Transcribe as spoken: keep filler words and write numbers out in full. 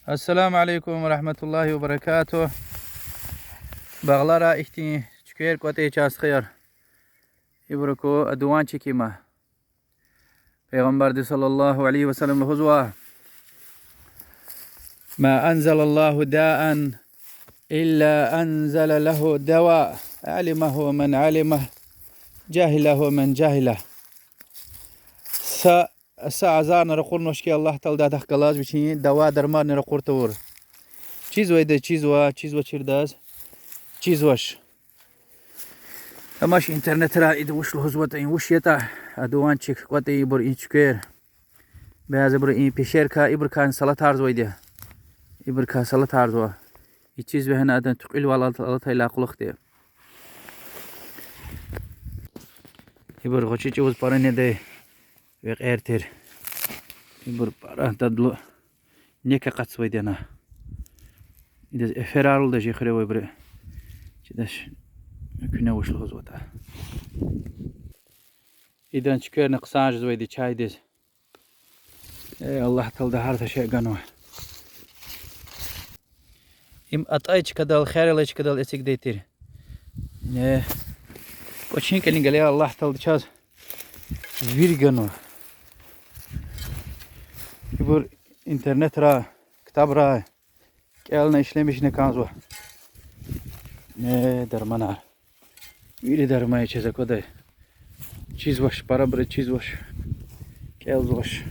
Ассаламу алейкум ва рагьматуллагьи ва баракатугь. Багълара ихьтин чуьквер кӀватӀ я, стхаяр. Ибур аку одуванчик има. Пайгъамбарди صلى الله عليه وسلم лугьузва: ما أنزل الله داء إلا أنزل له دواء، علمه من علمه، جهله من جهله. Са, са азарни ракъурнавач хьи Аллагь Таалади адахъ галаз вичин дава-дарманни ракъур тавур. Чизвайдаз чизва, чизвачирдаз чизвач. Тамаш интернетра ида вуч лугьузватӀа, им вуч ятӀа, одуванчик кӀватӀ я ибур, и чуьквер. Бязибуру и пещеркай, ибурукай салатарзавайди я. Ибурукай салатарзава. И чиз вегьена адан туькьуьлвал алат-, алатайла кьулухъди. Ибур гъвечӀи чӀавуз пара недай векьер тир. Ибур пара дадлу нек акъатзавайди я ана. Идаз эферар лугьуда жи хуьре авайбуру. Чидач, куьне вуч лугьузватӀа. Идан чуькверни хъсан жезвайди чайдиз. Э, Аллагь Таалади гьар са шей ганва. Им атӀай чкадал, хер алай чкадал эцигдай тир. Э, кӀвачин кӀаник геле Аллагь Таалади чаз вири ганва. Ибур интернетра, ктабра кӀелна ишлемишна кӀанзава. Э, дарманар. Вири дарман я чаз аквадай. Чизвач, парабур чизвач. КӀелзавач.